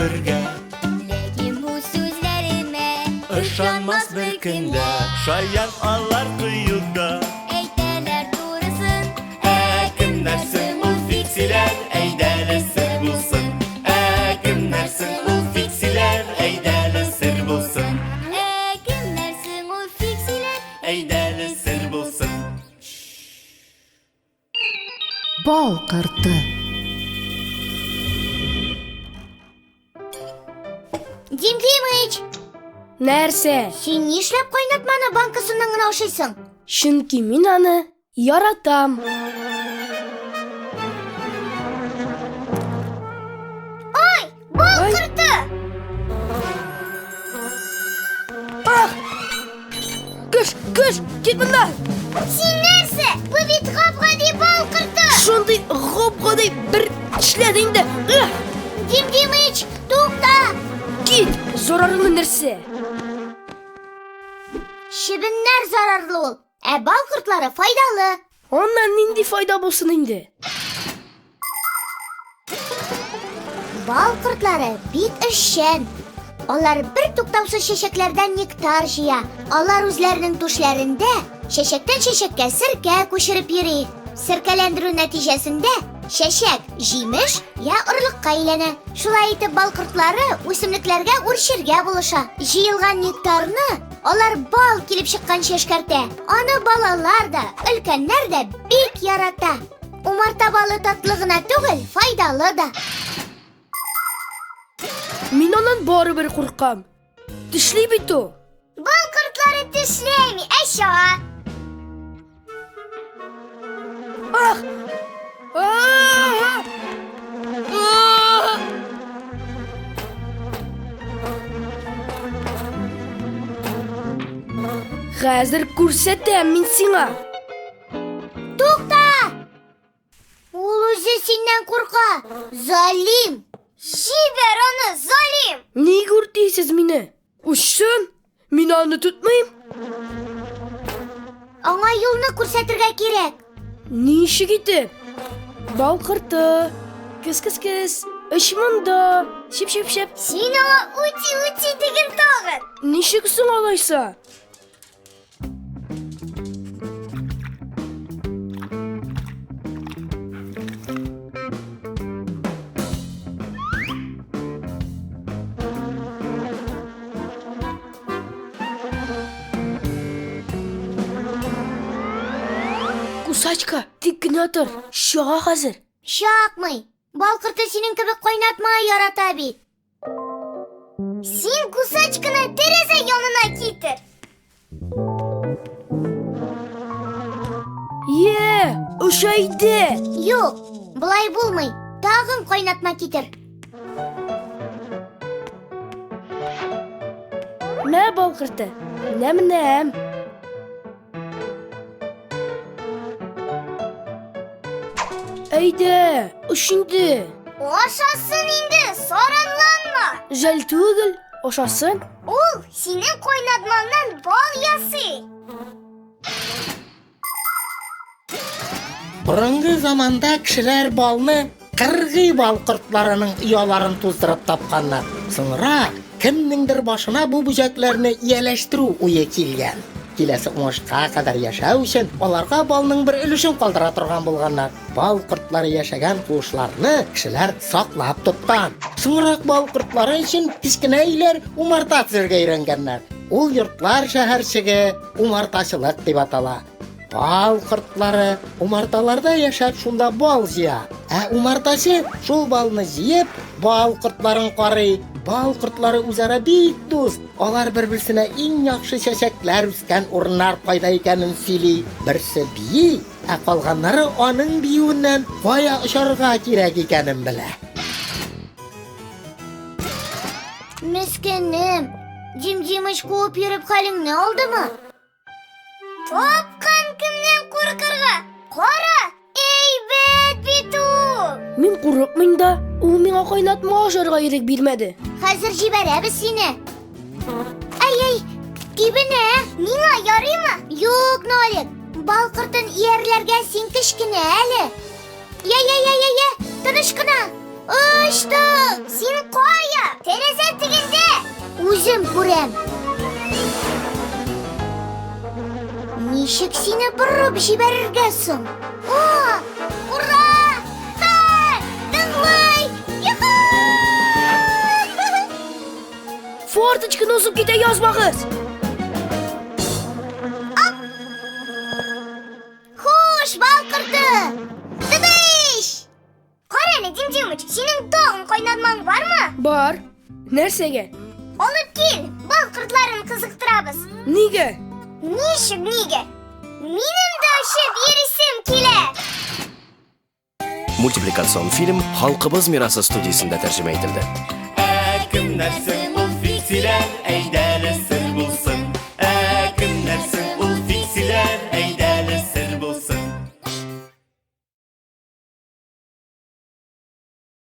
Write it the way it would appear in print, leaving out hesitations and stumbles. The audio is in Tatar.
бергә. Ләкин бу сүзләремә Ышанмас беркем дә. Шаян алар кыю да. Әйтәләр турысын. Ә кемнәр соң ул фиксиләр? Әйдәле сер булсын. Ә кемнәр соң ул фиксиләр? Әйдәле сер булсын. Ә кемнәр соң ул фиксиләр? Әйдәле сер булсын. Бал корты. Дим Димыч, Нәрсә? син нишләп кайнатманы банкасыннан гына ашыйсың? Чөнки мин аны яратам. Ай, бал корты! Ах! Көш, көш, кит моннан! Син нәрсә? Бу бит гап-гади бал корты! Шундый гап-гади бер тешләде инде. Ах! Дим Димыч, тукта! Кит, зарарлы нәрсә. Чебеннәр зарарлы ул, ә бал кортлары файдалы. Аннан нинди файда булсын инде? Бал кортлары бик эшчән. Алар бер туктаусыз чәчәкләрдән нектар җыя. Алар үзләренең түшләрендә чәчәктән чәчәккә серкә күчереп йөри. Серкәләндерү нәтиҗәсендә чәчәк җимеш я орлыкка әйләнә. Шулай итеп бал кортлары үсемлекләргә үрчергә булыша. Җыелган нектарны алар бал килеп чыкканчы эшкәртә. Аны балалар да, өлкәннәр дә бик ярата. Умарта балы татлы гына түгел, файдалы да. Мин аннан барыбер куркам. Тешли бит ул. Бал кортлары тешләми, ә чага. Ах! А! А! Хәзер күрсәтәм мин сиңа. Тукта! Ул үзе синнән курка. Залим! Җибәр аны, залим! Ник үртисез мине? Очсын! Мин аны тотмыйм. Аңа юлны күрсәтергә кирәк. Ничек итеп? Бал корты. Кес-кес-кес. Оч монда. Чип-чип-чип. Син аңа үти-үти диген тагын. Ничек соң алайса? Кусачка, тик кенә тор. Чыга хәзер. Чакмый. Бал корты синең кебек кайнатма ярата бит. Син кусачканы тәрәзә янына китер. Е, оча иде. Юк, болай булмый. Тагын кайнатма китер. Мә бал корты. Нәм-нәм. Әйдә, оч инде. Ашасын инде, саранланма. Жәл түгел, ашасын. Ул синең кайнатмаңнан бал ясый. Борынгы заманда кешеләр балны кыргый бал кортларының ояларын туздырып тапканнар. Соңрак кемнеңдер башына бу бөҗәкләрне ияләштерү уе килгән. Киләсе уңышка кадәр яшәү өчен аларга балның бер өлешен калдыра торган булганнар. Бал кортлары яшәгән куышларны кешеләр саклап тоткан. Соңрак бал кортлары өчен кечкенә өйләр умарта төзергә өйрәнгәннәр. Ул йортлар шәһәрчеге умартачылык дип атала. Бал кортлары умарталарда яшәп шунда бал җыя. Ә умартачы шул балны җыеп, бал кортларын карый. Бал кортлары үзара бик дус. Алар бер-берсенә иң яхшы чәчәкләр үскән урыннар кайда икәнен сөйли. Берсе бии, ә калганнары аның биюеннән кая очарга кирәк икәнен белә. Мескенем, Дим Димыч куып йөреп хәлеңне алдымы? Тапкан кемнән куркырга? Кара, әйбәт бит ул! Мин курыкмыйм да, ул миңа кайнатма ашарга ирек бирмәде. Хәзер җибәрәбез сине. Ай-ай, тибенә. Миңа ярыймы? Юк, Нолик, бал кортын иярләргә син кечкенә әле. Я-я-я-я-я, тыныч кына. Очтык! Син кая? Үзем күрәм. Ничек сине борып җибәрергә соң? О, ура! Ха! Тыңлый! Юху! Форточканы узып китә язмагыз! Хуш, бал корты! Тыныч! Кара әле, Дим Димыч, синең тагын кайнатмаң бармы? Бар. Нәрсәгә? Алып кил, бал кортларын кызыктырабыз. Нигә? Ничек нигә? Минем дә очып йөрисем килә! Мультипликацион фильм Халкыбыз мирасы студиясендә тәрҗемә ителде. Ә кемнәр соң ул фиксиләр? Әйдә.